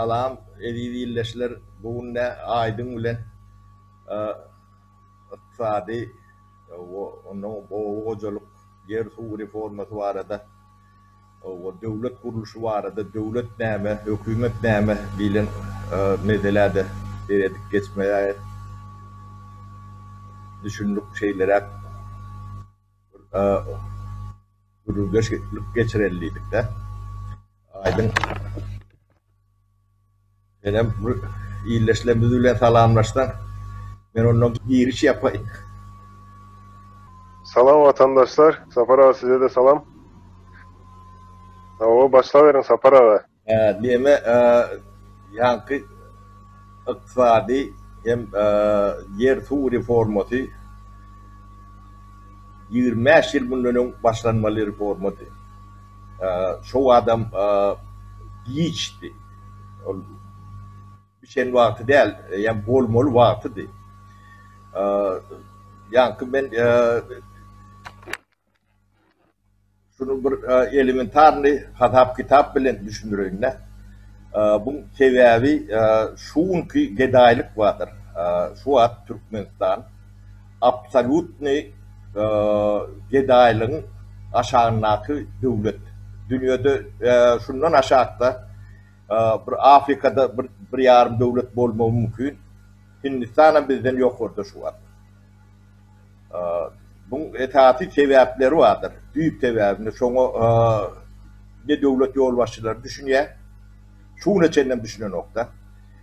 Salam eziz ildeşler bu gün ne Aýdyň bilen ykdysady ondan oba hojalyk ýer suw reformasy barada döwlet gurluşy barada döwlet näme hökümet näme diýlen meselä-de seredip geçmäge düşündik şeýleräk gürrüňdeşlik geçireli diýdik-de. Aýdyň. Senem bir ildeşlerimiz bilen salamlaşsaň, men ondan giriş ýapaýyn. Salam watandaşlar, Sapar aga size-de salam. Hawa, başlaberiň Sapar aga. Neme ýaňky ykdysady hem ýer-suw reformasy 25 ýyl mundan öň başlanmaly reformady. Şo adam giçdi. Ol bişen wagty däl, ýa bolmaly wagtydy. Ýaňky men Şuny bir elementarnyý hasap-kitap bilen düşündireýin-dä. Buň sebäbi şu günki gedaýlyk bardyr. Şu wagt Türkmenistan absolýutnyý gedaýlygyň aşagyndaky döwlet. Dünýede şundan aşakda bir Afrikada bir ýarym döwlet bolmagy mümkin. Hindistanam bizden ýokarda şu wagt. Buň esasy sebäpleri bardyr. Düýp sebäbini şoňa ne döwlet ýolbaşçylary düşünýär, şu güne çenlem düşünenok-da.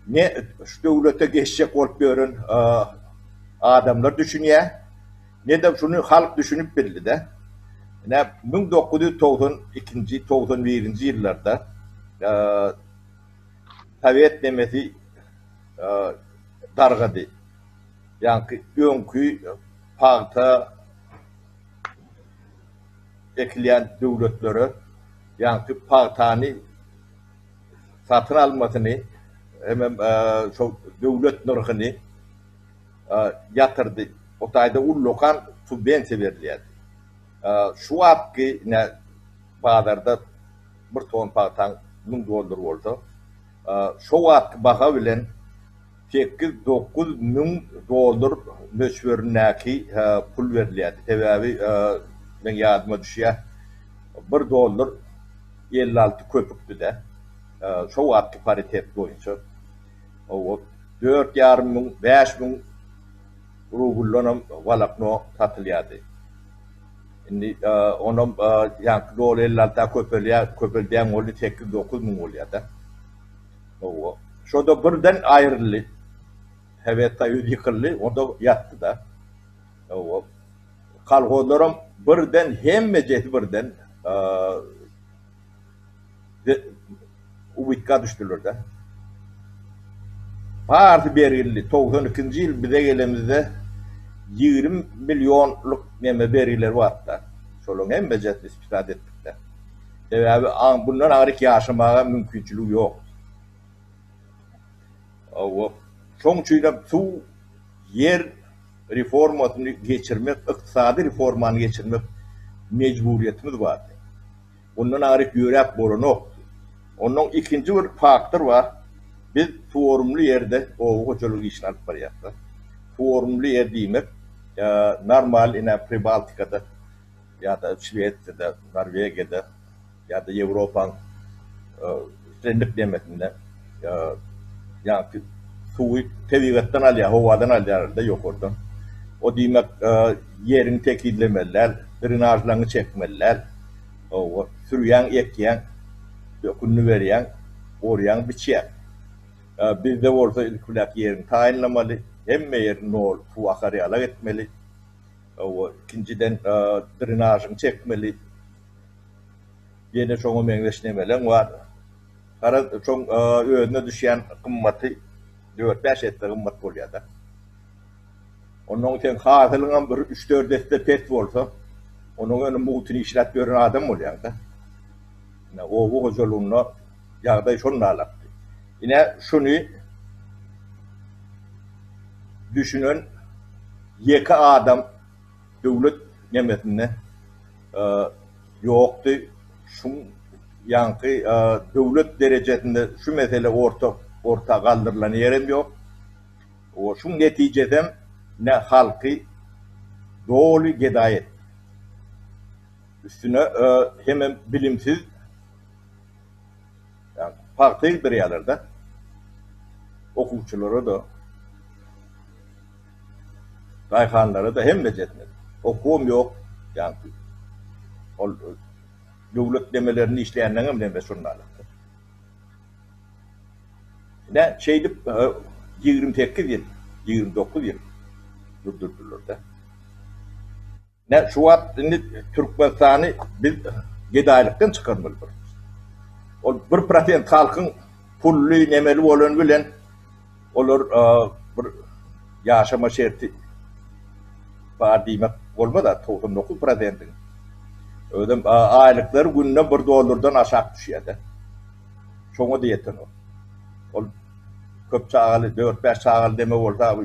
Ne şu döwlete geçjek bolup ýören adamlar düşünýär, ne-de şuny halk düşünip bildi-de. Ine, 1992-nji, 91-nji ýyllarda sowet nemesi dargady. Ýaňky öňki pagta ekilýän döwletlere ýaňky pagtany satyn almasyny hemem şo döwlet nyrhyny ýatyrdy. O taýda ullakan subwensiýa berilýärdi. Şu wagtky ine bazarda bir ton pagtaň 1000 dollar bolsa, şo wagtky baha bilen 8-9 müň dollar möçberindäki pul berilýärdi. Sebäbi meň ýadyma düşýär, bir dollar 56 köpükdi-de, şo wagtky paritet boýunça. Hawa, dört ýarym müň, 5000 rubldanam walakno satylýardy. Indi onam ýaňky doly 56-a köpelýär, köpeldýäň boldy 8-9 müň bolýar-da. Hawa. Şo-da birden aýryldy. Sowet Soýuzy ýykyldy, o-da ýatdy-da. Hawa. Kolhozlaram birden hemmejesi birden ubytka düşdüler-de. Barysy bergildi. 92-nji ýyl bize gelenimizde 20 millionlyk neme bergileri bardy-da. Şolaryň hemmejesini spisat etdik-de. Sebäbi bundan aňryk ýaşamaga mümkinçiligi ýokdy. Hawa, şoň üçin hem suw, ýer reformasyny geçirmek, ykdysady reformany geçirmek mejburyýetimiz bardy. Bundan aňryk ýöräp bolanokdy. Onnoň ikinji bir faktor bar, biz suwarymly ýerde oba hojalyk işini alyp barýarys. Suwarymly ýer diýmek, normal ine Pribaltikada ýa-da Şwesiýada, Norwegiýada ýa-da Ýewropaň islendik nemesinde ýaňky suwy tebigatdan alýar, howadan alýarlar-da ýokardan. O diýmek, ýeriňi tekizlemeli däl, drenažlaryňy çekmeli däl. Hawa, sürýäň, ekýäň, dökünini berýäň, orýaň, biçýäň. Bizde bolsa ilki bilen ýeriňi taýynlamaly, hemme ýeri nol suw akar ýalak etmeli. Hawa, ikinjiden drenažyňy çekmeli. Ýene şoňa meňzeş nemeleň bar. Garaz, şoň özüne düşýän gymmaty dört-bäş esse gymmat bolýar-da. Onnoň seň hasylyňam bir üç-dört esse pes bolsa, onuň ýöne mugtuny işläp ýören adam bolýaň-da. Ine, oba hojalygynda ýagdaý şonalakdy. Ine, şuny düşünen ýeke adam döwlet nemesinde ýokdy. Şuň. ýaňky döwlet derejesinde şu mesele orta orta galdyrylan ýerem ýok. Şuň netijesem ine halky doly gedaý etdi. Üstüne hemem bilimsiz pagta ýygdyrýarlar-da okuwçylara-da, daýhanlara-da hemmejesine. Okuwam ýok ýaňky. Ol döwlet nemelerinde işleýänleňem nemesi şondalyk. Ine, şeýdip 28 ýyl, 29 ýyl durdurdylar-da. Ine, şu wagt indi Türkmenistany biz gedaýlykdan çykarmaly bir. Ol bir prosent halkyň pully, nemeli bolany bilen olar bir ýaşama şerti bar diýmek bolmaz-a, 99 prosentiň. Özem aýlyklary günde bir dollardan aşak düşýär-de. Şoňa-da ýetenok. Ol köp çagaly, dört-bäş çagaly deme bolsa,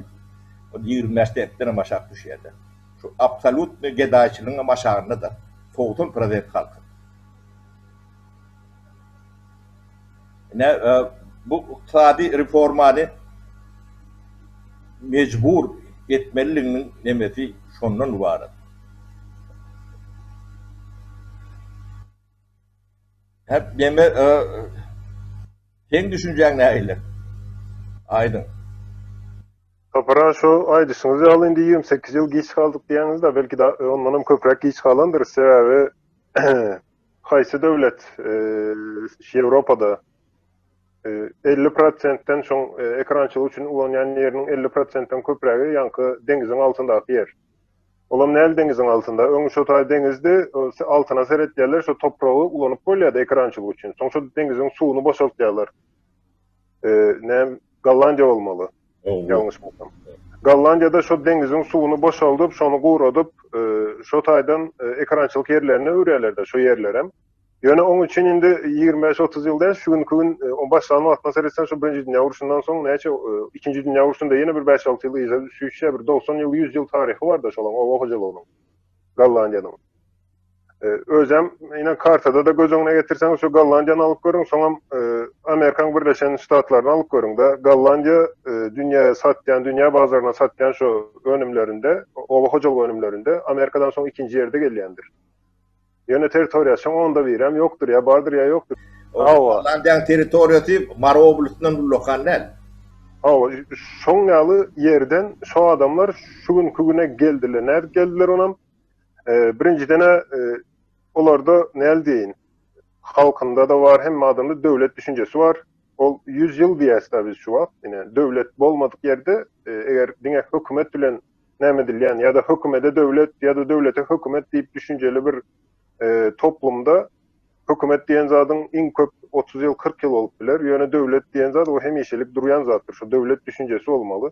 ol 25 sentdenem aşak düşýär-de. Şu absolýutnyý gedaýçylygyňam aşagynda-da 90 prosent halkyň. Ine, bu ykdysady reformany mejbur etmeliliginiň nemesi şondan ybarat. Hep neme seň düşünjäň nähili? Aýdyň. Sapar aga şu aýdyşyňyz ýaly indi 28 ýyl giç galdyk diýýäňiz-de belki de ondanam köpräk giç galandyrys sebäbi haýsy döwlet Ýewropada 50 prosentden şoň ekrançylyk üçin ulanýan ýeriniň 50 prosentden köprägi ýaňky deňiziň altyndaky ýer. Olam näl deňiziň altynda. Öň şo taý deňizdi, altyna seretýärler, şo topragy ulanyp bolýardy ekrançylyk üçin. Soň şo deňiziň suwuny boşaltýarlar. Näm Gollandiýa bolmaly. Ýalňyşmasam. Gollandiýada şo deňiziň suwuny boşaldyp, şony guradyp, şo taýdan ekrançylyk ýerlerine öwürýärler-de şo ýerlerem. Ýöne oň üçin indi 25-30 ýyl däl, şu günki gün o başlan wagtyna seretseň şu Birinji dünýä urşundan soň näçe Ikinji dünýä urşunda ýene bir 5-6 ýyl yza süýşýär, bir 90 ýyl, 100 ýyl taryhy bar-da şolaň oba hojalygynyň Gollandiýanyň. Özem ine kartada-da göz öňüne getirseňiz şu Gollandiýany alyp görüň, soňam Amerikanyň Birleşen Ştatlaryny alyp görüň-de. Gollandiýa dünýä satýan, dünýä bazaryna satýan şu önümlerinde, oba hojalyk önümlerinde Amerikadan soň ikinji ýerde gelýändir. Ýöne territoriýasy şoň onda birem ýokdur, ýa bardyr ýa ýokdur. Hawa. Gollandiýanyň territoriýasy Mary oblastyndan ullakan däl. Hawa, şoň ýaly ýerden şo adamlar şu günki güne geldiler. Nädip geldiler onam? Birinjiden-ä olarda näl diýeýin, halkynda-da bar, hemme adamda döwlet düşünjesi bar. Ol 100 ýyl diýýäs-dä biz şu wagt. Ine, döwlet bolmadyk ýerde, eger diňe hökümet bilen näme edilýän ýa-da hökümede döwlet ýa-da döwlete hökümet diýip düşünjeli bir toplumda hökümet diýen zadyň iň köp 30 ýyl 40 ýyl bolup biler. Ýöne döwlet diýen zat o hemişelik durýan zatdyr. Şu döwlet düşünjesi bolmaly.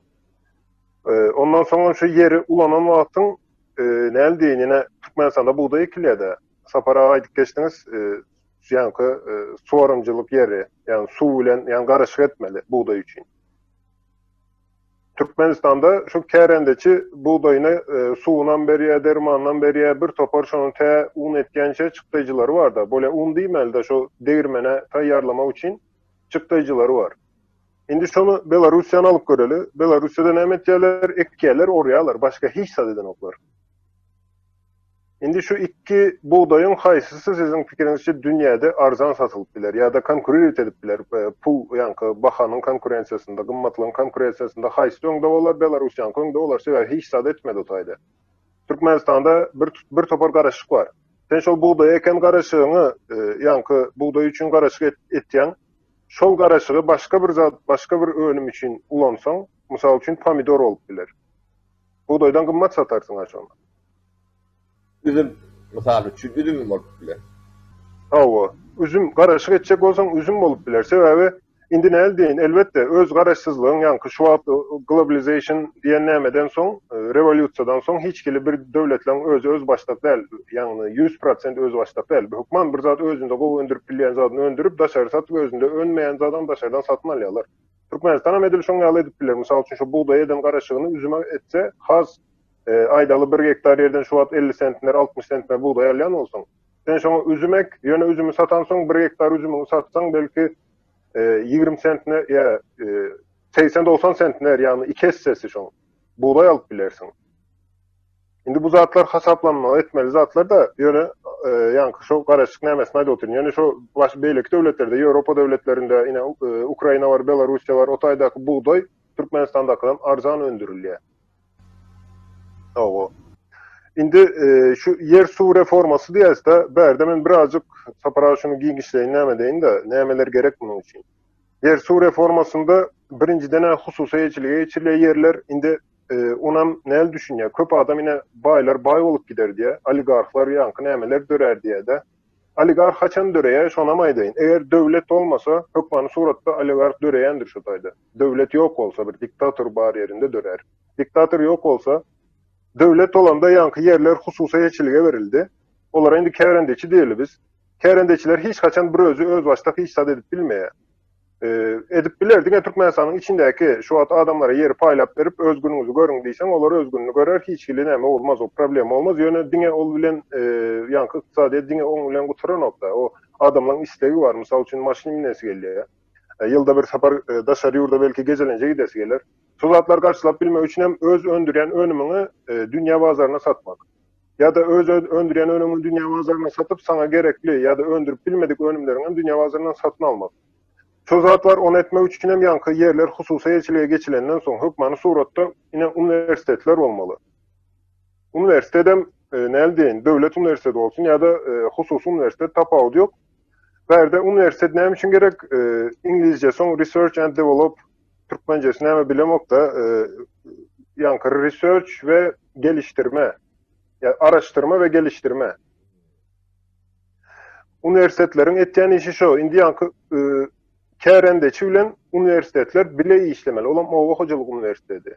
Ondan soňam şu ýeri ulanan wagtyň näme diýen ýene Türkmenistanda bugdaý ekilýär-de. Sapar aga aýdyp geçdiňiz, ýaňky suwarymjylyk ýeri, ýagny suw bilen ýagny garyşyk etmeli bugdaý üçin. Türkmenistanda şu kärendeçi bugdaýyny suwunam berýär, dermanynam berýär, bir topar şony tä un etýänçe çykdaýjylary bar-da. Bolýa un diýmeli-de şu degirmene taýýarlamak üçin çykdaýjylary bar. Indi şony Belarussiýany alyp göreli. Belarussiýada näme etýärler? Ekýärler, orýarlar, başga hiç zat edenoklar. Indi şu ikki bugdaýyň haýsysy siziň pikiriňizçe dünýäde arzan satylyp biler ýa-da konkurirowat edip biler pul ýaňky bahanyň konkurensiýasynda, gymmatlygyň konkurensiýasynda haýsysy öňde bolar Belarussiýaňky öňde bolar sebäbi hiç zat etmedi o taýda. Türkmenistanda bir bir topar garaşyk bar. Sen şol bugdaýy eken garaşygyňy ýaňky bugdaý üçin garaşyk etýäň şol garaşygy başga bir zat başga bir önüm üçin ulansaň mysal üçin pomidor bolup biler. Bugdaýdan gymmat satarsyň-a şony. Üzüm, mysal üçin, üzüm bolup biler. Hawa, üzüm, garaşyk etjek bolsaň, üzüm bolup biler. Sebäbi, indi näl diýeýin, elbetde, öz garaşsyzlygyň, ýaňky şu wagt globalization diýen nämeden soň, rewolýusiýadan soň hiç hili bir döwletleň özi özbaşdak däl, ýagny 100% özbaşdak däl. Hökman bir zat özünde gowy öndürip bilýän zadyny öndürip, daşary satyp, özünde önmeýän zadam daşardan satyn alýarlar. Türkmenistan hem edil şoň ýaly edip biler. Mysal üçin, şu bugdaý eden garaşygyny üzüme etse, has Aýdaly bir gektar ýerden şu wagt 50 sentner, 60 sentner bugdaý alýan bolsaň, Sen şoňa üzüm ek, ýöne üzümi satansoň bir gektar üzümiňi satsaň belki 20 sentner ýa 80-90 sentner, ýagny iki essesi şoň bugdaý alyp bilersiň. Indi bu zatlar hasaplanmaly etmeli zatlar-da, ýöne ýaňky şo garaşyk nämesini aýdyp otyryn. Ýöne şo baş beýleki döwletlerde, Ýewropa döwletlerinde, ine Ukraina bar, Belarussiýa bar, o taýdaky bugdaý Türkmenistandakydan arzan öndürilýär. Hawa. Indi şu ýer-suw reformasy diýäs-de, bärde men birazjyk Sapar aga şuny giňişleýin näme deýin-de, nämeler gerek munuň üçin. Ýer-suw reformasynda birinjiden-ä hususy eýeçilige geçirilýär ýerler. Indi onam näl düşünýär? Köp adam ine baýlar baý bolup gider diýär, oligarhlar ýaňky nämeler dörär diýär-de. Oligarh haçan döreýär, şonam aýdaýyn. Eger döwlet bolmasa, hökmany suratda oligarh döreýändir şu taýda. Döwlet ýok bolsa, bir diktator bar ýerinde dörär. Diktator ýok bolsa, döwlet bolanda ýaňky ýerler hususy eýeçilige berildi. Olara indi kärendeçi diýeli biz. Kärendeçiler hiç haçan bir özi özbaşdak hiç zat edip bilmeýär. Edip biler, diňe Türkmenistanyň içindäki şu wagt adamlara ýeri paýlap berip, öz günüňizi görüň diýseň, olar öz gününi görer, hiç hili näme bolmaz, o problema bolmaz. Ýöne diňe ol bilen ýaňky ykdysadyýet diňe oň bilen gutaranok-da. O adamlaryň islegi bar, mysal üçin maşyn münesi gelýär. Ýylda bir sapar daşary ýurda belki gezelenje gidesi geler. Şu zatlary garşylap bilmek üçin hem öz öndürýän önümiňi dünýä bazaryna satmak. Ýa-da öz öndürýän önümiňi dünýä bazaryna satyp, saňa gerekli ýa-da öndürip bilmedik önümleriňi hem dünýä bazaryndan satyn almak. Şo zat bar, ony etmek üçin hem ýaňky ýerler hususy eýeçilige geçilenden soň hökmany suratda ine uniwersitetler bolmaly. Uniwersitedem näl diýeýin, döwlet uniwersiteti bolsun ýa-da hususy uniwersitet tapawudy ýok. Bärde uniwersitet näme üçin gerek? Iňlizçesi oň research and develop, türkmençesi näme bilemok-da, ýaňky research we gelişdirme, ýa araşdyrma we gelişdirme. Uniwersitetleriň etýän işi şo. Indi ýaňky kärendeçi bilen uniwersitetler bile işlemeli. Olam oba hojalyk uniwersiteti.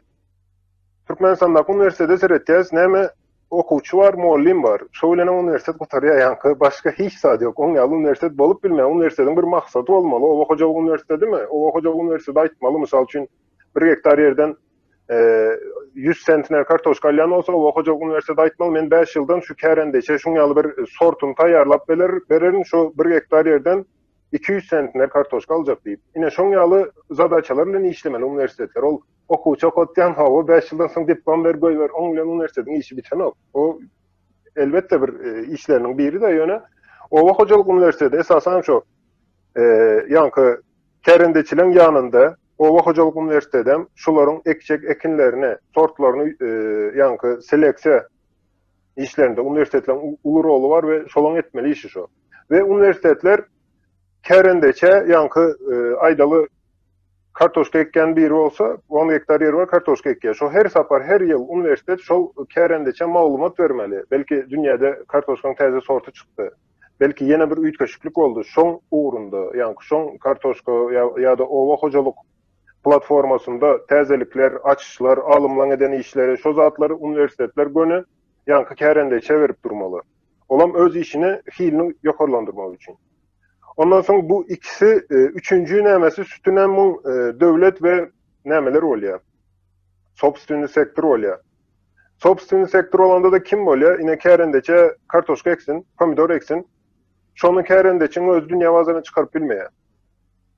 Türkmenistandaky uniwersitete seretýäs, näme okuwçy bar, mugallym bar. Şo bilenem uniwersitet gutarýar ýaňky, başga hiç zat ýok. Oň ýaly uniwersitet bolup bilmeýär. Uniwersitetiň bir maksady bolmaly. Oba hojalyk uniwersitetimi? Oba hojalyk uniwersiteti aýtmaly, mysal üçin, bir gektar ýerden 100 sentner kartoşka alýan bolsa, oba hojalyk uniwersiteti aýtmaly, men 5 ýyldan şu kärendeçe şuň ýaly bir sortuny taýýarlap beler, bererin, şu bir gektar ýerden 200 sentner kartoşka aljak diýip. Ine, şoň ýaly zadaçalar bilen işlemeli uniwersitetler. Ol okuwçy okatýan, hawa, 5 ýyldan soň diplom ber, goýber, oň bilen uniwersitetiň işi bitenok. O elbetde bir işleriniň biri-de, ýöne oba hojalyk uniwersiteti esasan şo ýaňky kärendeçileň ýanynda Oba hojalyk uniwersitedem şularyň ekjek ekinlerini, sortlaryny ýaňky seleksiýa işlerinde uniwersitetleriň uly roly bar we şolaň etmeli işi şo. We uniwersitetler kärendeçä ýaňky aýdaly kartoşka ekýän biri bolsa, on gektar ýeri bar kartoşka ekýär. Şo her sapar her ýyl uniwersitet şol kärendeçä maglumat bermeli. Belki dünýäde kartoşkaň täze sorty çykdy. Belki ýene bir üýtgeşiklik boldy şoň ugrunda, ýaňky şoň kartoşka ýa-da oba hojalyk platformasynda täzelikler, açyşlar, alymlaň eden işleri, şo zatlary uniwersitetler göni ýaňky kärendeçä berip durmaly. Olam öz işini hilini ýokarlandyrmak üçin. Ondan soň bu ikisi, üçünji nämesi sütünem muň döwlet we nämeler bolýar? Sobstwennyý sektor bolýar. Sobstwennyý sektor bolanda-da kim bolýar? Ine kärendeçe kartoşka eksin, pomidor eksin. Şony kärendeçiň özi dünýä bazaryna çykaryp bilmeýär.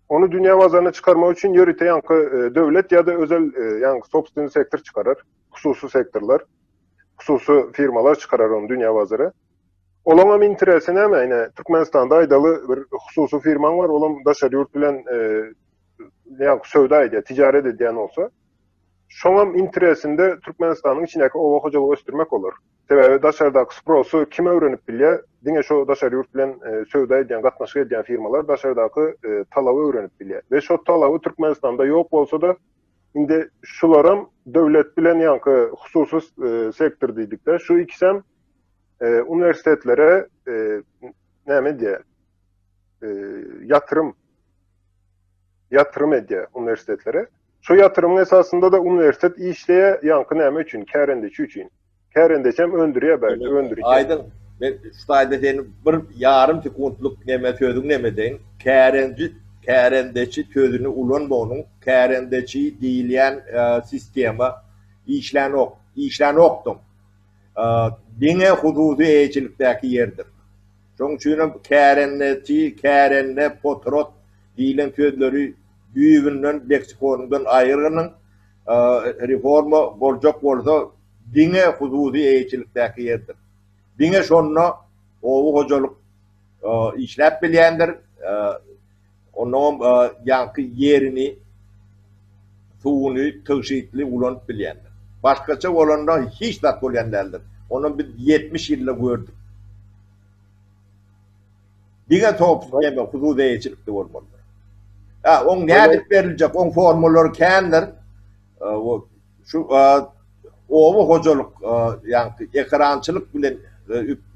Ony dünýä bazaryna çykarmak üçin ýörite ýaňky e, döwlet ýa-da özel e, ýaňky sobstwennyý sektor çykarar. Hususy sektorlar, hususy firmalar çykarar ony dünýä bazara. Olaňam interesi näme? Ine Türkmenistanda aýdaly bir hususy firmaň bar, olam daşary ýurt bilen e, ýaňky söwda edýär, tijaret edýän bolsa. Şoňam interesinde Türkmenistanyň içindäki oba hojalygy ösdürmek bolar. Sebäbi daşardaky sprosy kim öwrenip bilýär? Diňe şo daşary ýurt bilen söwda edýän, gatnaşyk edýän firmalar daşardaky talaby öwrenip bilýär. We şo talaby Türkmenistanda ýok bolsa-da, indi şularam döwlet bilen ýaňky hususy sektor diýdik-de, şu ikisem uniwersitetlere näme edýär? Ýatyrym ýatyrym edýär uniwersitetlere. Şo ýatyrymyň esasynda-da uniwersitet işleýär, ýaňky näme üçin? Kärendeçi üçin. Kärendeçem öndürýär belki, öndüriji. Aýdyň, men şu taýda seni bir ýarym sekuntlyk neme sözüň neme edeýin. Kärenji, kärendeçi sözüni ulanma onuň kärendeçi diýilýän sistema işlänok, işlänokdam. Diňe hususy eýeçilikdäki ýerdir. Şonuň üçin hem kärendeçi, kärende, potrat diýlen sözleri düýbünden leksikonyňdan aýyrgynyň. Reforma boljak bolsa diňe hususy eýeçilikdäki ýerdir. Diňe şonda oba hojalyk işläp bilýändir. Onnoňam ýaňky ýerini, suwuny tygşytly ulanyp bilýändir. Başgaça bolanda hiç zat bolýan däldir. Onam biz 70 ýylda gördük. Diňe top neme hususy eýeçilikde bolmalydyr. Ha, oň nädip beriljek, oň formalary kändir. Şu oba hojalyk, ýaňky ekerançylyk bilen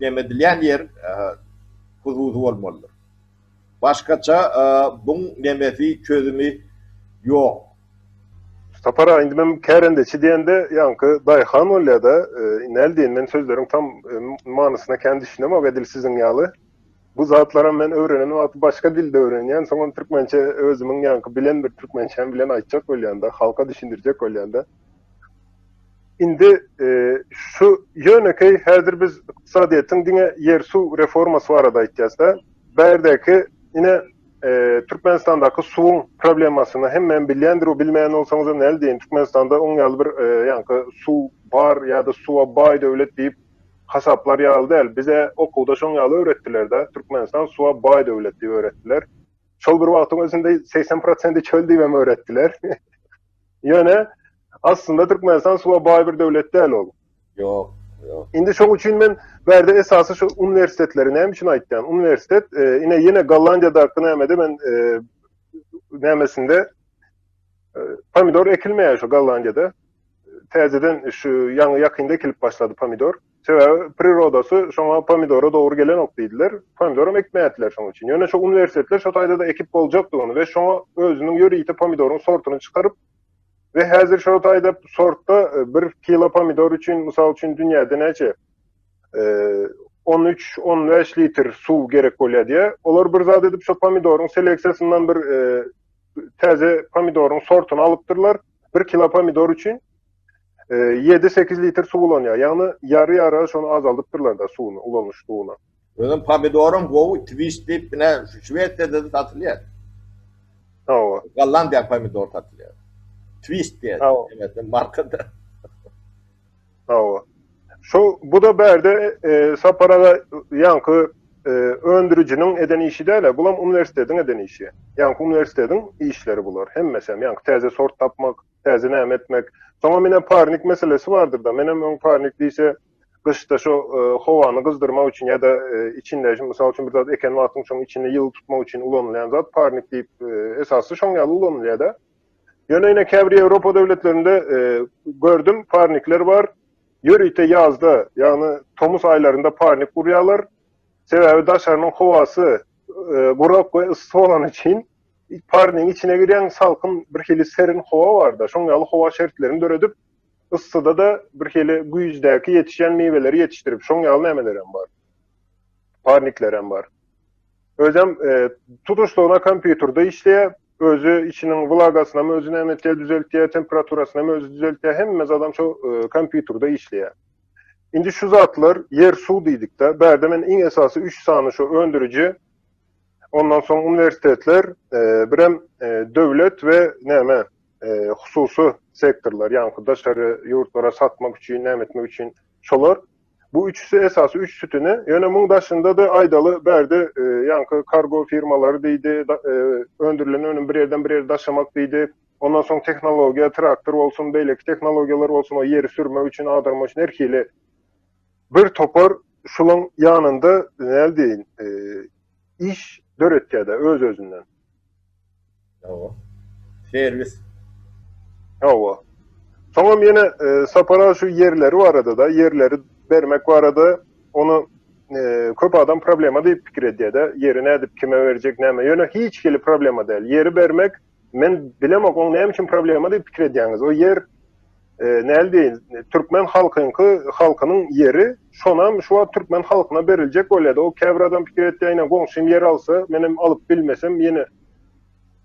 neme edilýän ýer hususy bolmalydyr. Başgaça buň nemesi çözümi ýok. Sapar aga indi men kärendeçi diýende ýaňky daýhan bolýada näl diýen men sözleriň tam manysyna kän düşünemok edil siziň ýaly. Bu zatlaram men öwrenen wagty başga dilde öwrenýän soňam türkmençe özümiň ýaňky bilen bir türkmençäm bilen aýtjak bolýanda halka düşündirjek bolýanda. Indi şu ýönekeý häzir biz ykdysadyýetiň diňe ýer-suw reformasy barada aýtýas-da. Bärdäki ine Türkmenistandaky suwuň problemasyny hemmäm bilýändir, o bilmeýän bolsaňyzam näl diýeýin, Türkmenistanda oň ýaly bir ýaňky suw bar ýa-da suwa baý döwlet diýip hasaplar ýaly däl. Bize okuwda şoň ýaly öwretdiler-de, Türkmenistan suwa baý döwlet diýip öwretdiler. Şol bir wagtyň özünde 80 prosenti çöl diýibem öwretdiler. Ýöne aslynda Türkmenistan suwa baý bir döwlet däl ol. Ýok, ýok. Indi şoň üçin men bärde esasy şu uniwersitetleri näme üçin aýtýan? Uniwersitet e, ine ýene Gollandiýadaky nämede men e, nämesinde e, pomidor ekilmeýär şu Gollandiýada. Täzeden şu ýaňy ýakynda ekilip başlady pomidor. Sebäbi prirodasy şoňa pomidora dogry gelenok diýdiler. Pomidoram ekmäýärdiler şoň üçin. Ýöne şu uniwersitetler şo taýda-da ekip boljakdygyny we şoňa özüniň ýörite pomidoryň sortuny çykaryp we häzir şo taýda sortda e, bir kilo pomidor üçin mysal üçin dünýäde näçe 13 15 litr suw gerek bolýar diýä. Olar bir zat edip şo pomidoryň seleksiýasyndan bir e, täze pomidoryň sortuny alypdyrlar. Bir kilo pomidor üçin 7-8 litr suw ulanýar. Ýagny ýary-ýara şony azaldypdyrlar-da suwuny, ulanyş suwuny. Özem pomidoram gowy twist diýip ine Şwesiýada-da satylýar. Hawa. Gollandiýa pomidor satylýar. Twist diýýär. Hawa. Markada. Hawa. Şu bu-da bärde e, Sapar aga ýaňky e, öndürijiniň eden işi däl, bulam uniwersitetiň eden işi. Ýaňky uniwersitetiň işleri bular. Hemmesem ýaňky täze sort tapmak, täze näme etmek. Soňam ine parnik meselesi bardyr-da. Menem öň parnik diýse gyşda şu e, howany gyzdyrmak üçin ýa-da e, içinde şu mysal üçin bir zat eken wagtyň şoň içinde ýyly tutmak üçin ulanylýan zat parnik diýip e, esasy şoň ýaly ulanylýar-da. Ýöne ine käbir Ýewropa döwletlerinde e, gördüm parnikler bar. Ýörite ýazda, ýagny tomus aýlarynda parnik gurýarlar. Sebäbi daşarynyň howasy e, gurak we yssy bolany üçin parnigiň içine girýäň salkyn bir hili serin howa barda. Şoň ýaly howa şertlerini döredip, yssyda-da bir hili güýzdäki ýetişýän miweleri ýetişdirip, şoň ýaly nämelerem bar. Parniklerem bar. Özem e, tutuşlygyna kompýuterde işleýär. Özi içiniň wlagasynam özi näme etýär, düzeltýär, temperaturasyny hem özi düzeltýär. Hemme zadam şo e, kompýuterde işleýär. Indi şu zatlar ýer suw diýdik-de, bärde men iň esasy 3 sany şu öndüriji, ondan soň uniwersitetler, e, birem e, döwlet we näme e, hususy sektorlar, ýaňky daşary ýurtlara satmak üçin, näme etmek üçin şolar Bu üçüsi esasy üç sütüni. Ýöne muň daşynda-da aýdaly bärde e, ýaňky kargo firmalary diýdi, e, öndürilen önüm bir ýerden bir ýere daşamak diýdi. Ondan soň tehnologiýa, traktor bolsun, beýleki tehnologiýalar bolsun, o ýeri sürmek üçin, agdarmak üçin her hili bir topar şulaň ýanynda näl diýeýin, e, iş döretýär-de öz-özünden. Hawa. Serwis. Hawa. Soňam ýene e, Sapar aga şu ýerleri barada-da, ýerleri bermek barada ony e, köp adam problema diýip pikir edýär-de, ýeri nädip kime berjek, näme. Ýöne hiç hili problema däl. Ýeri bermek men bilemok, oň näme üçin problema diýip pikir edýäňiz. O ýer e, näl diýin, türkmen halkyňky halkynyň ýeri, şonam şu wagt türkmen halkyna beriljek bolýar-da. O käbir adam pikir etýär, ýene goňşym ýer alsa, menem alyp bilmesem, ýene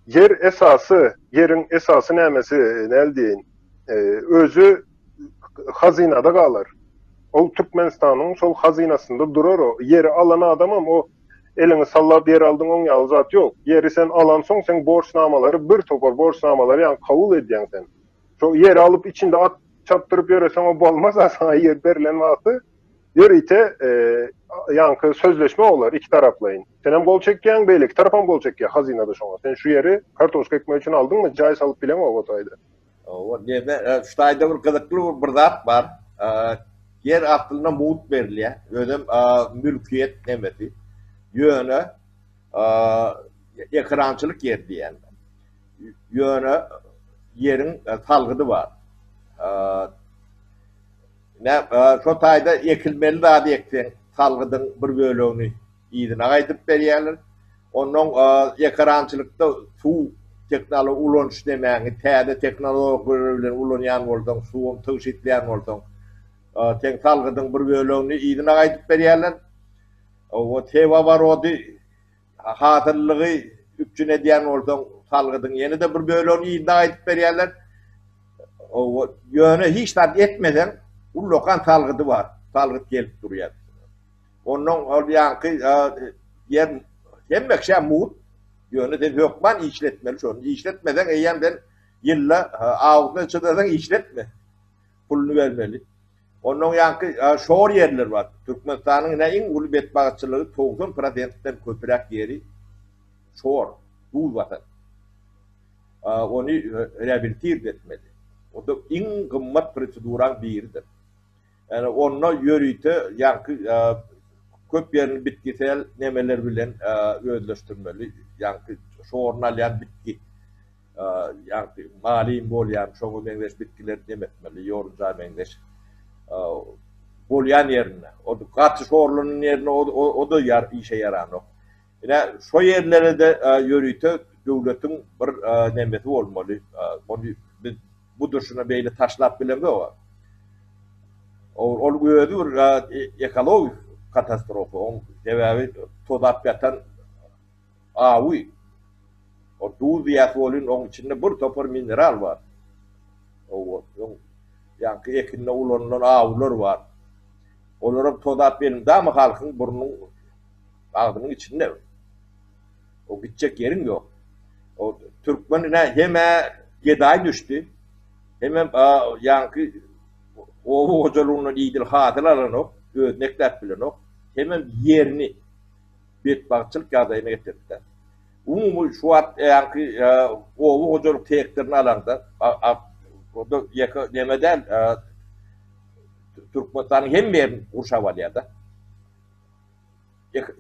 Ýer esasy, ýeriň esasy nämesi, näl diýeýin, özi hazynada galar. Ol Türkmenistanyň şol hazynasynda durar o. Ýeri alan adamam o eliňi sallap ýer aldyň oň ýaly zat ýok. Ýeri sen alansoň seň borçnamalary bir topar borçnamalary ýaňy kabul edýäň sen. Şo ýeri alyp içinde at çapdyryp ýöreseň o bolmaz a saňa ýer berlen wagty ýörite ýaňky sözleşme bolar iki taraplaýyn. Senem gol çekýäň beýleki tarapam gol çekýär hazynada şoňa. Sen şu ýeri kartoşka ekmek üçin aldyňmy jaý salyp bileňok o taýda. Hawa, neme, şu taýda bir gyzykly bir zat bar. Ýer aslynda mugt berilýär. Özem mülkiýet nemesi. Ýöne ekerançylyk ýeri diýýän. Ýöne ýeriň salgydy bar. Nä, şo taýda ekilmeli zady ekseň, salgydyň bir bölegini yzyna gaýdyp berýärler. Onnoň ekerançylykda suw tehnologiýa ulanyş nemäňi täze tehnologiýalar bilen ulanýan bolsaň, suwam tygşytlaýan bolsaň, seň salgydyň bir bölegini yzyna gaýdyp berýärler. O tewabarody hasyllygy üpjün edýän bolsaň, salgydyň ýene-de bir bölegini yzyna gaýdyp berýärler. O ýöne hiç zat etmeseň, ullakan salgydy bar. Salgyt gelip durýar. Ondan ol ýaňky ýer hemme kişä mugt. Ýöne sen hökman işletmeli şony. Işletmeseň eýýäm sen ýylda awgusta çydasaň işletme. Puluny bermeli. Ondan ýaňky şor ýerler bar. Türkmenistanyň ine iň uly betbagtçylygy 90 prosentden köpräk ýeri şor, duz basan. Ony reabilitird etmeli. O-da iň gymmat proseduraň biridir. Ýani onda ýörite ýaňky köp ýerini bitgisel nemeler bilen özleşdirmeli. Ýaňky şoruny alýan bitgi, ýaňky malin bolýan şoňa meňzeş bitgileri nem etmeli, ýorunja meňzeş bolýan ýerinde. O gaty şorlanan ýerinde o-da işe ýaranok. Ine şo ýerlere-de ýörite döwletiň bir nemesi bolmaly. Ony biz bu durşuna beýle taşlap bilemzok. Ol özi bir ekologik katastrofa. Oň sebäbi tozap ýatan awy. O duz diýýäs welin oň içinde bir topar mineral bar. Oň ýaňky ekinde ulanylan awular bar. Olaram tozap elmydama halkyň burnunyň agzynyň içinde. O gitjek ýeriň ýok. O türkmen ine hem-ä gedaý düşdi, hemem ýaňky oba hojalygyndan idil hasyl alanok, özüni ekläp bilenok, hemem ýerini betbagtçylyk ýagdaýyna getirdi. Umumy şu wagt ýaňky oba hojalyk sektoryny alaňda, o-da ýeke neme däl, Türkmenistanyň hemme ýerini gurşap alýar-da.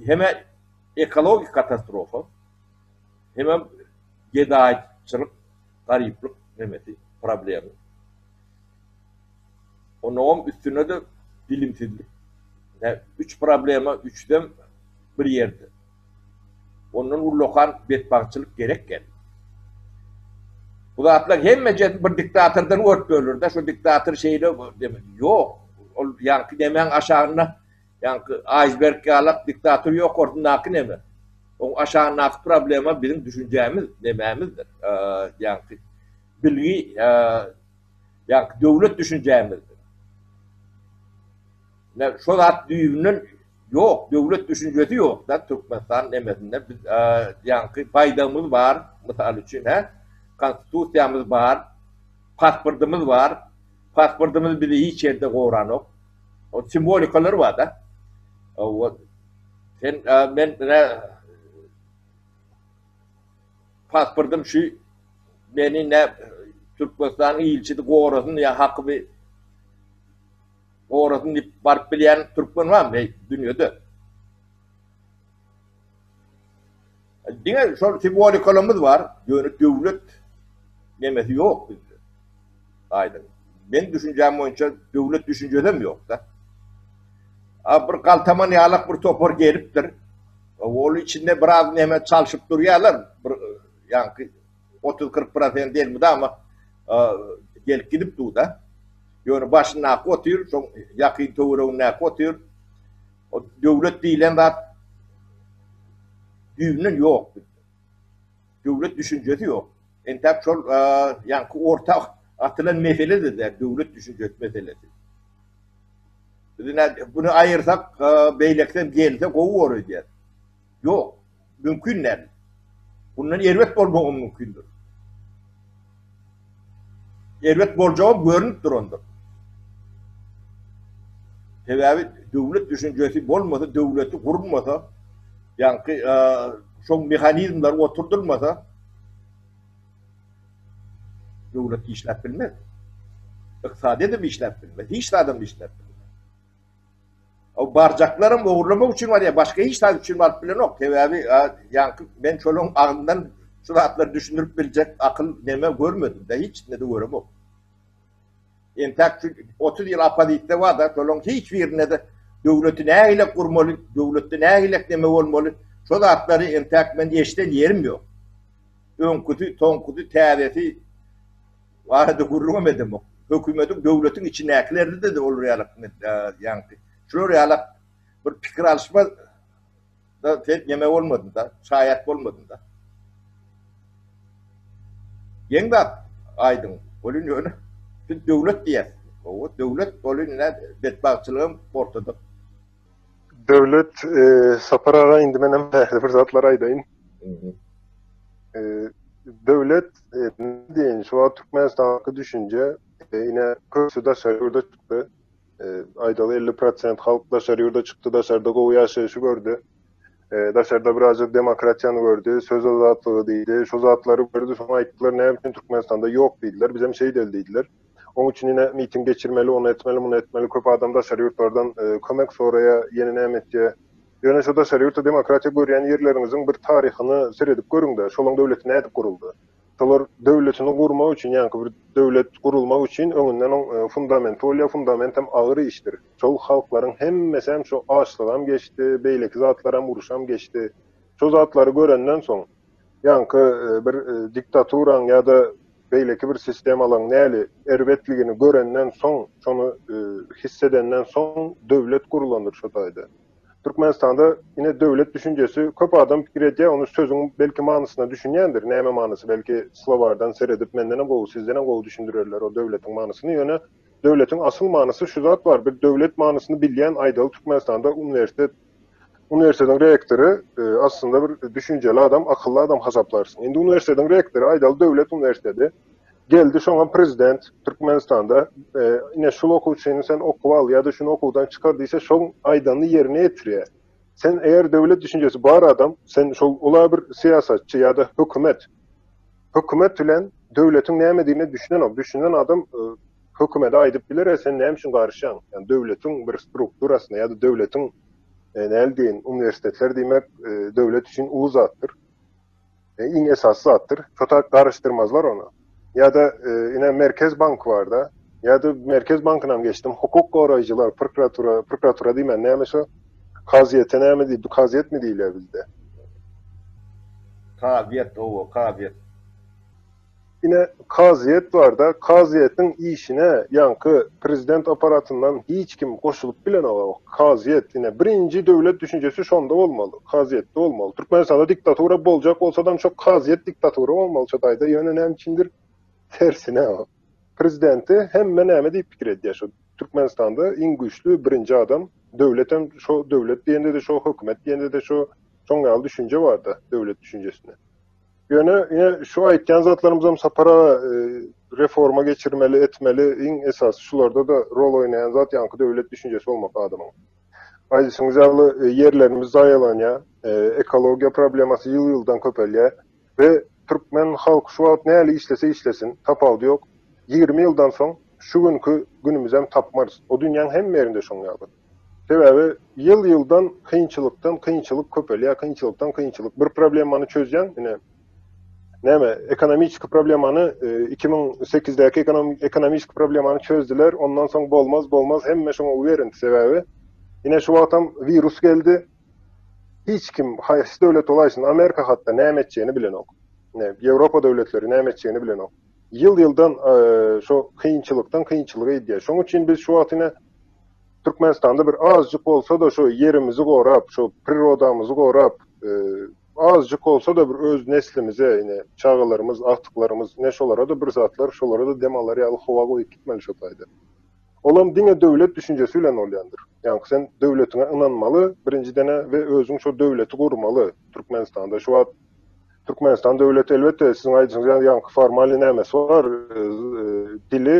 Hem-ä ekologik katastrofa, hemem gedaýçylyk, garyplyk nemesi, problemi. Onuňam üstüne-de bilimsizlik. Ine, üç problema üçüsem bir ýerde. Ondan ullakan betbagtçylyk gerek gel. Bu zatlar hemmejesi bir diktatordan görüp bölür-de, şu diktator şeýle ýok. Ol ýaňky nemäň aşagynda Ýaňky aýsberg ýalak diktator ýokarsyndaky neme? Oň aşagyndaky problema biziň düşünjämiz, nemämizdir. Ýaňky bilgi, ýaňky döwlet düşünjämizdir. Ne şo zat düýbünden ýok, döwlet düşünjesi ýok-da Türkmenistan nemesinde. Biz ýaňky baýdagymyz bar, mysal üçin, hä? Konstitusiýamyz bar, pasportymyz bar. Pasportymyz bizi hiç ýerde goranok. O simwolikalar bar da. O sen men ne pasportym şu meni ne Türkmenistanyň ilçisi gorasyn ýa hakymy gorasyn diýip baryp bilýän türkmen barmy hey, dünýede? Diňe şol simwolikalarymyz bar, ýöne döwlet nemesi ýok bizde. Aýdyň. Men düşünjäm boýunça döwlet düşünjesem ýok-da. A bir galtaman ýalak bir topar gelipdir. Ol içinde biraz neme çalşyp durýarlar. Bir ýaňky 30-40 prosent elmydama gelip gidip dur-da. Ýöne başyndaky otyr, şoň ýakyn töweregindäki otyr. O döwlet diýlen zat düýbünden ýok bizde. Döwlet düşünjesi ýok. Entäk şol ýaňky orta atylan mesele-de däl, döwlet düşünjesi meselesi. Biz ine bunu aýyrsak, beýlekisem gelse gowy bor öýdýäs. Ýok, mümkin däl. Bundan erbet bolmagam mümkindir. Erbet boljagam görnüp durandyr. Sebäbi döwlet düşünjesi bolmasa, döwleti gurulmasa, ýaňky şoň mehanizmleri oturdylmasa, döwlet işläp bilmez. Ykdysadyýet hem işläp bilmez, hiç zadam işläp bilmez. O barjaklaram ogurlamak üçin barýar, başga hiç zat üçin baryp bilenok. Sebäbi ýaňky men şolaryň agzyndan şu zatlary düşündirip biljek akyl neme görmedim-de, hiç ne-de göremok. Entäk şu 30 ýyl oppozisiýa bar-da, şolaryň hiç birinde-de döwleti nähili gurmaly, döwletde nähili neme bolmaly, şo zatlary entäk men eşiden ýerim ýok. Öňküsi, soňkusy, täzesi barada gürrüňem edemok. Hökümetiň, döwletiň içindäkilerde-de olar ýalak ýaňky. Şular ýalak bir pikir alyşma da sen neme bolmadyn-da, şaýat bolmadyn-da. Geň zat aýdyň. Welin ýöne biz döwlet diýýäs. Hawa, döwlet welin ine betbagtçylygam ortada. Döwlet, Sapar aga indi menem täze bir zatlar aýdaýyn. Döwlet diýen şu wagt Türkmenistandaky düşünje ine köpüsi daşary ýurda çykdy. Aýdaly 50 prosent halk daşary ýurda çykdy, daşarda gowy ýaşaýşy gördi. Daşarda birazjyk demokratiýany gördi, söz azatlygy diýdi, şo zatlary gördi, soň aýtdylar näme üçin Türkmenistanda ýok diýdiler, bizem şeýdeli diýdiler. Oň üçin ine miting geçirmeli, ony etmeli, muny etmeli, köp adam daşary ýurtlardan kömek soraýar, ýene näme etýär. Ýöne şo daşary ýurtda demokratiýa görýän ýerleriňiziň bir taryhyny seredip görüň-de, şolaň döwleti nädip guruldy? Şolar döwletini gurmak üçin, ýaňky bir döwlet gurulmak üçin öňünden oň fundamenti bolýar, fundamentem agyr işdir. Şol halklaryň hemmesem şo açlygam geçdi, beýleki zatlaram, uruşam geçdi. Şo zatlary görenden soň, ýaňky bir diktaturaň ýa-da beýleki bir sistemalaň näli erbetligini görenden soň, şony hissedenden soň döwlet gurulandyr şo taýda. Türkmenistanda ine döwlet düşünjesi köp adam pikir edýär, ony sözüň belki manysyna düşünýändir, näme manysy belki slowardan seredip mendenem gowy, sizdenem gowy düşündirerler o döwletiň manysyny, ýöne döwletiň asyl manysy şu zat bar, bir döwlet manysyny bilýän aýdaly Türkmenistanda uniwersitet uniwersitetiň rektory aslynda bir düşünjeli adam, akylly adam hasaplarsyň. Indi uniwersitetiň rektory aýdaly döwlet uniwersiteti geldi şoňa prezident Türkmenistanda ine şul okuwçyny sen okuwa al ýa-da şuny okuwdan çykar diýse şoň aýdanyny ýerine ýetirýär. Sen eger döwlet düşünjesi bar adam, sen şol ula bir syýasatçy ýa-da hökümet. Hökümet bilen döwletiň nämedigine düşünenok. Düşünen adam hökümete aýdyp biler, sen näme üçin garyşýaň? Ýani döwletiň bir strukturasyna ýa-da döwletiň näl diýen uniwersitetler diýmek döwlet üçin uly zatdyr. Iň esasy zatdyr. Şo garyşdyrmazlar ony. Ýa-da ine Merkez bank barda. Ýa-da Merkez bankynam geçdim. Hukuk goraýjylar, prokuratura, prokuratura diýmän näme şo? Kazyýete näme diýip, kazyýetmi diýilýär bizde? Kazyýet, hawa, kazyýet. Ine, kazyýet barda, kazyýetiň işine ýaňky prezident apparatyndan hiç kim goşulyp bilenok. Kazyýet, ine, birinji döwlet düşünjesi şonda bolmaly, kazyýetde bolmaly. Türkmenistanda diktatura boljak bolsadam şo kazyýet diktatura bolmaly şo taýda, ýöne näme üçindir tersine. Prezidenti hemme näme diýip pikir edýär şo Türkmenistanda iň güýçli birinji adam, döwletem şo döwlet diýende-de şo, hökümet diýende-de şo, şoň ýaly düşünje barda döwlet düşünjesinde. Ýöne ine şu aýtýan zatlarymyzam Sapar aga reforma geçirmeli, etmeli, iň esasy şularda-da rol oýnaýan zat ýaňky döwlet düşünjesi bolmak adamyň. Aýdyşyňyz ýaly ýerlerimiz zaýalanýar, ekologiýa problemasy ýyl-ýyldan köpelýär we türkmen halky şu wagt näli işlese işlesin, tapawudy ýok. 20 ýyldan soň şu günki günümizem tapmarys. O dünýäň hemme ýerinde şoň ýaly. Sebäbi ýyl-ýyldan kynçylykdan kynçylyk köpelýär, kynçylykdan kynçylyk. Bir problemany çözýäň, ine, näme, ekonomiçki problemany 2008-däki ekonomiçki problemany çözdüler, ondan soň bolmaz, bolmaz, hemme şoňa uwerindi sebäbi. Ine şu wagtam wirus geldi. Hiç kim, haýsy döwlet bolaýsyn, Amerika hatda näme etjegini bilenok. Ine, Ýewropa döwletleri näme etjegini bilenok. Ýyl-ýyldan şo kynçylykdan kynçylyga gidýär. Şonuň üçin biz şu wagt ine Türkmenistanda bir azjyk bolsa-da şu ýerimizi gorap, şu prirodamyzy gorap, azjyk bolsa-da bir öz neslimize, ine, çagalarymyz, agtyklarymyz, ine şolara-da bir zatlar, şolara-da dem alar ýaly howa goýup gitmeli şo taýda. Olam diňe döwlet düşünjesi bilen bolýandyr. Ýaňky sen döwletiňe ynanmaly birinjiden-ä we özüň şo döwleti gurmaly Türkmenistanda. Şu wagt Türkmenistan döwleti elbetde siziň aýdyşyňyz ýaly ýaňky formalnyý nämesi bar, dili,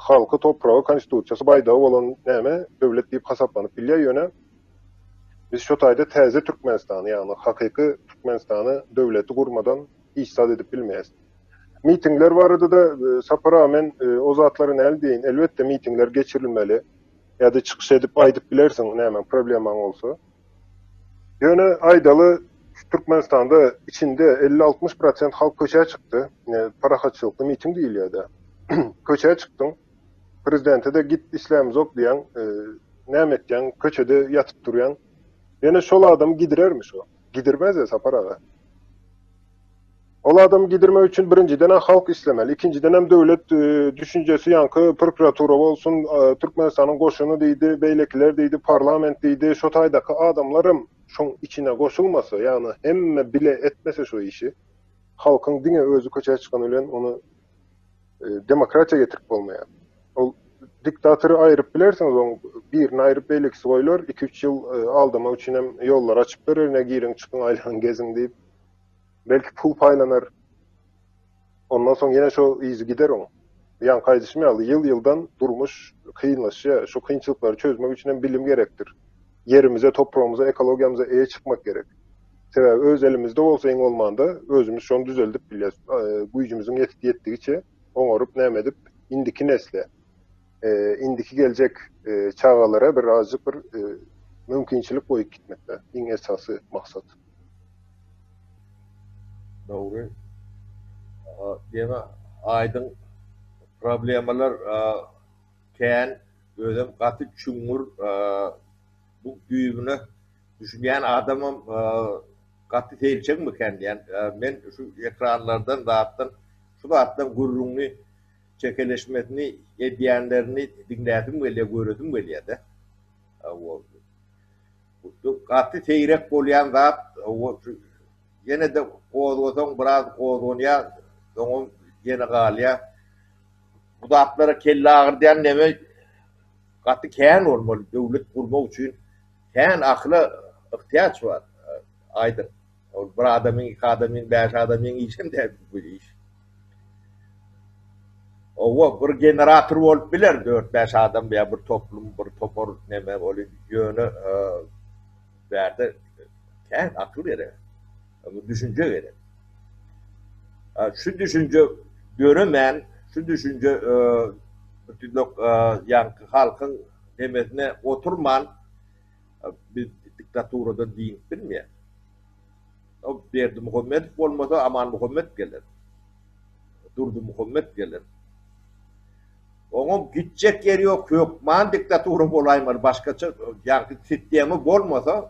halky, topragy, konstitusiýasy, baýdagy bolan näme döwlet diýip hasaplanyp bilýär, ýöne biz şo taýda täze Türkmenistany, ýagny hakyky Türkmenistany döwleti gurmadan hiç zat edip bilmeýäs. Mitingler barada-da Sapar aga men o zatlary näl diýeýin, elbetde mitingler geçirilmeli ýa-da çykyş edip aýdyp bilersiň näme problemaň bolsa. Ýöne aýdaly şu Türkmenistanda içinde 50-60 prosent halk köçä çykdy. Ine parahatçylykly miting diýilýär-de. Köçä çykdyň. Prezidente-de git islämizok diýýäň. Näme etýäň? Köçede ýatyp durýaň. Ýöne şol adamy gidirermi şo? Gidirmez-de Sapar aga. Ol adamy gidirmek üçin birinjiden-ä halk islemeli, ikinjidenem döwlet düşünjesi ýaňky prokuratura bolsun, Türkmenistanyň goşuny diýdi, beýlekiler diýdi, parlament diýdi, şo taýdaky adamlaram şoň içine goşulmasa, ýagny hemme bile etmese şo işi, halkyň diňe özi köçä çykany bilen ony demokratiýa getirip bolmaýar. Ol diktatory aýryp bilersiňiz, oň birini aýryp beýlekisi goýlar, iki-üç ýyl aldamak üçinem ýollar açyp berer, ine giriň çykyň aýlanyň geziň diýip. Belki pul paýlanar. Ondan soň ýene şo yzy gider oň. Ýaňky aýdyşym ýaly, ýyl-ýyldan durmuş kynlaşýar. Şo kynçylyklary çözmek üçin hem bilim gerekdir. Ýerimize, topragymyza, ekologiýamyza eýe çykmak gerek. Sebäbi öz elimizde bolsa iň bolmanda özümiz şony düzeldip bilýäs. Güýjümiziň ýetip ýetdigiçe oňaryp näme edip indiki nesle, indiki geljek çagalara bir azjyk bir mümkinçilik goýup gitmekde iň esasy maksat. Dogry. Diýme, aýdyň problemalar kän, özem gaty çuňňur bu düýbüne düşünýän adamam gaty seýilçekmikän diýýän. Men şu ekranlardan zatdan şu zatdan gürrüňini çekeleşmesini edýänlerini diňläsim gelýär, göresim gelýär-de. Gaty seýrek bolýan zat, ýene-de gozgasaň biraz gozganýar, soňam ýene galýar. Bu zatlara kelle agyrdýan neme gaty kän bolmaly, döwlet gurmak üçin kän akyla yhtyýaç bar, aýdyň. Ol bir adamyň, iki adamyň, bäş adamyň işem däl bu iş. Owa, bir generator bolup biler dört-bäş adam ýa bir toplum, bir topar neme ol ýöne bärde kän akyl gerek. Bu düşünje gerek. Şu düşünje döremän, şu düşünje bütünlük ýaňky halkyň nemesine oturman biz diktaturadan dynyp bilmeýäs. O Berdimuhamedow bolmasa Amanmuhammet geler. Durdymuhammet geler. Oňam gitjek ýeri ýok, hökman diktatura bolaýmaly, başgaça ýagny sistema bolmasa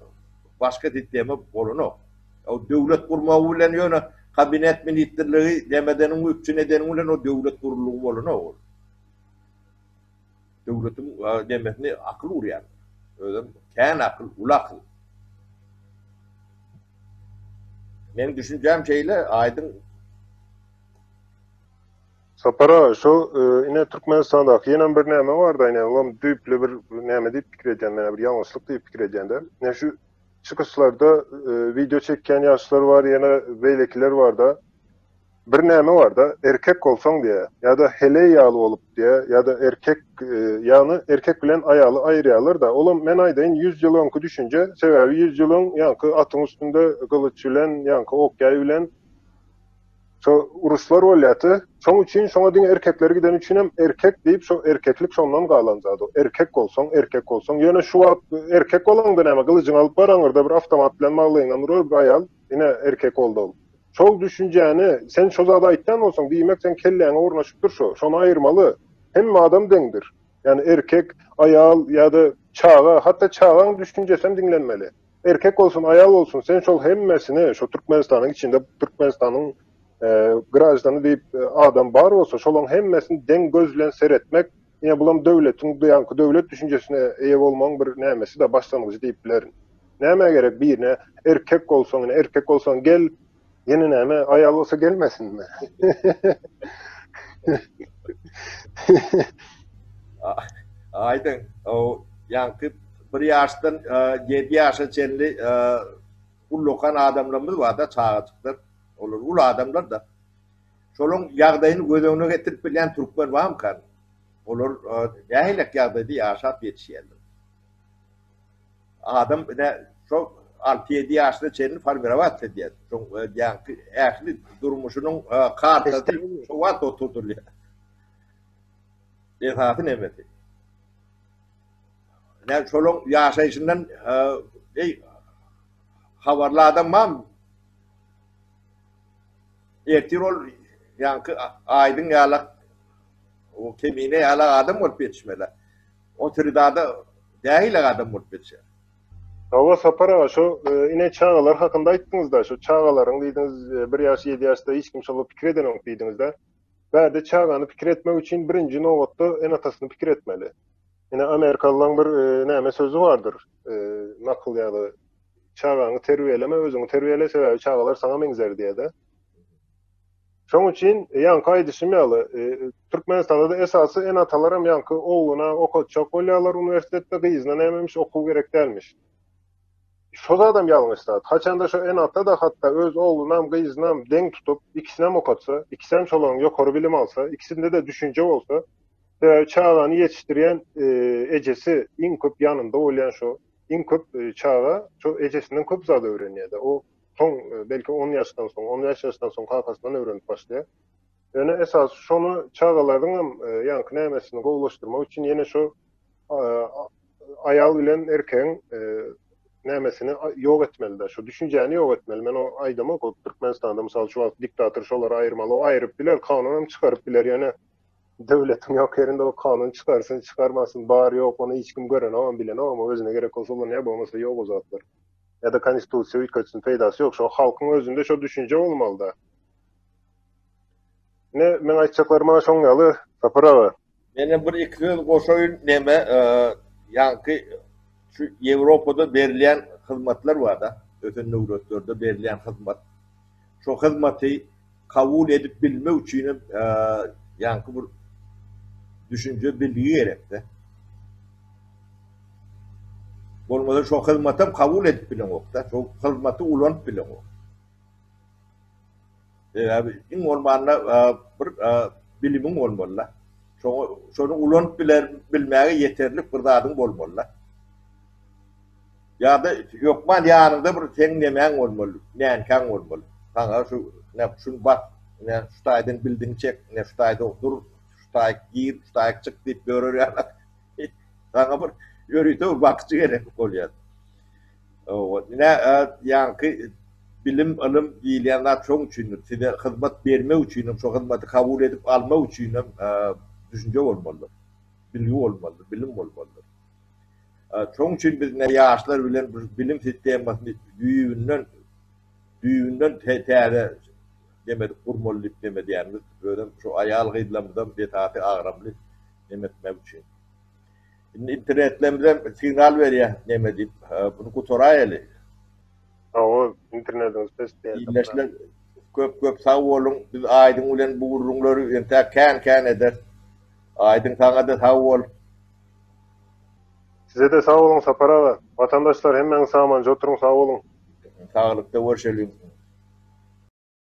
başga sistema bolanok. O döwlet gurmagy bilen ýöne kabinet ministrligi demedeniň üpjün edeniň bilen o döwlet gurlugy bolanok ol. Döwletiň demesini akyl urýar. Özem kän akyl, uly akyl. Meň düşünjäm şeýle, aýdyň. Sapar aga, şo ine Türkmenistandaky ýenem bir näme barda ine olam düýpli bir näme diýip pikir edýän menä bir ýalňyşlyk diýip pikir edýän-de. Ine şu çykyşlarda wideo çekýän ýaşlar bar ýene beýlekiler barda. Bir näme barda, erkek bolsaň diýä, ýa-da heleý ýaly bolup diýä, ýa-da erkek, ýagny erkek bilen aýaly aýyrýarlar-da. Olam men aýdaýyn ýüz ýyl öňki düşünje, sebäbi ýüz ýyl öň ýaňky atyň üstünde gylyç bilen, ýaňky ok-ýaý bilen şo uruşlar bolýardy. Şoň üçin şoňa diňe erkekler gideni üçinem erkek diýip şo erkeklik şondan galan zat o. Erkek bolsaň, erkek bolsaň. Ýöne şu wagt erkek bolaňda näme gylyjyňy alyp bar aňyrda bir awtomat bilen maglaýyňdan urar bir aýal, ine erkek boldy ol. Şol düşünjäni sen şo zady aýtýan bolsaň, diýmek seň kelläňe ornaşypdyr şo. Şony aýyrmaly. Hemme adam deňdir. Ýani erkek, aýal ýa-da çaga, hatda çagaň düşünjesem diňlenmeli. Erkek bolsun, aýal bolsun, sen şol hemmesini şo Türkmenistanyň içinde Türkmenistanyň graždany diýip adam bar bolsa, şolaň hemmesini deň göz bilen seretmek, ine bulam döwletiň ýaňky döwlet düşünjesine eýe bolmagyň bir nämesi-de başlangyjy diýip bilerin. Nämä gerek birine erkek bolsaň ine erkek bolsaň gel ýene näme aýal bolsa gelmesinmi? Aýdyň, o ýaňky bir ýaşdan ýedi ýaşa çenli ullakan adamlarymyz bar-da, çagajyklar. Olar uly adamlar-da. Şolaryň ýagdaýyny göz öňüne getirip bilýän türkmen barmykan? Olar nähilek ýagdaýda ýaşap ýetişýärler? Adam ine şo alty-ýedi ýaşyna çenli formirowat edýär. Şoň ýaňky ähli durmuşynyň kartasy şo wagt oturdylýar. Esasy nemesi. Ine şolaň ýaşaýşyndan eý habarly adam barmy? Ertir ol ýaňky aýdyň ýalak o kemine ýalak adam bolup ýetişmeli. O sredada nähili adam bolup ýetişer? Hawa Sapar aga şo ine çagalar hakynda aýtdyňyzda şo çagalaryň diýdiňiz bir ýaş ýedi ýaşda hiç kim şolar pikir edenok diýdiňizde. Bärde çagany pikir etmek üçin birinji nobatda ene-atasyny pikir etmeli. Ine amerikalylaryň bir näme sözi bardyr nakyl ýaly çagaňy terbiýeleme özüňi terbiýele sebäbi çagalar saňa meňzär diýýär-de. Şoň üçin ýaňky aýdyşym ýaly, Türkmenistanda-da esasy ene-atalaram ýaňky ogluna okatjak bolýarlar uniwersitetde, gyzyna nämemiş okuw gerek dälmiş. Şo zadam ýalňyş zat. Haçanda şo ene-ata-da hatda öz oglunam, gyzynam deň tutup, ikisinem okatsa, ikisem şolaryň ýokary bilim alsa, ikisinde-de düşünje bolsa, sebäbi çagany ýetişdirýän ejesi iň köp ýanynda bolýan şo, iň köp çaga şo ejesinden köp zat öwrenýär-de. O soň belki on ýaşdan soň, on bäş ýaşdan soň kakasyndan öwrenip başlaýar. Ýöne esasy şony çagalaryňam ýaňky nämesini gowulaşdyrmak üçin ýene şo aýal bilen erkegiň nämesini ýok etmeli-de, şo düşünjäni ýok etmeli. Men o aýdamok, o Türkmenistanda mysal şu wagt diktator şolary aýyrmaly, o aýryp biler, kanunam çykaryp biler, ýöne döwletiň ýok ýerinde o kanun çykarsyn, çykarmasyn, bar ýok, ony hiç kim görenogam, bilenogam, özüne gerek bolsa ulanýar, bolmasa ýok o zatlar. Ýa-da konstitusiýa üýtgetsin, peýdasy ýok, şo halkyň özünde şo düşünje bolmaly-da. Ine, meň aýtjaklarym ana şoň ýaly, Sapar aga. Menem bir iki söz goşaýyn neme ýaňky şu Ýewropada berilýän hyzmatlar barda ösen döwletlerde berilýän hyzmat. Şo hyzmaty kabul edip bilmek üçinem ýaňky bir düşünje bilgi gerekde. Bolmasa şo hyzmatam kabul edip bileňokda, şo hyzmaty ulanyp bileňok. Sebäbi iň bolmanda bir bilimiň bolmaly-da. Şoňa şony ulanyp biler bilmäge ýeterlik bir zadyň bolmaly-da. Ýa-da hökman ýanyňda bir seň nemäň bolmaly, nänkäň bolmaly. Saňa şu ne şuny bas, ne şu taýdan bildiňi çek, ne şu taýda dur, şu taýyk gir, şu taýyk çyk diýip ýörer ýaly. Saňa bir ýörite bir bakyjy gerek bolýar. Ine, ýaňky bilim, ylym diýilýän zat şoň üçindir. Size hyzmat bermek üçinem, şo hyzmaty kabul edip almak üçinem düşünje bolmalydyr. Bilgi bolmalydyr, bilim bolmalydyr. Şoň üçin biz ine ýaşlar bilen bir bilim sistemasyny düýbünden düýbünden täze neme edip gurmaly diýip neme edýänimiz, özem şu aýal-gyzlarymyzam esasy agramly neme etmek üçin. Indi internetlerimizem signal berýär neme diýip. Bunu gutaraýaly. Hawa, internetiňiz pes diýýär. Ildeşler köp köp sag boluň. Biz Aýdyň bilen bu gürrüňleri entäk kän-kän ederis. Aýdyň saňa-da sag bol. Size-de sag boluň Sapar aga. Watandaşlar hemmäňiz sag-aman oturyň sag boluň. Saglykda görşeliň.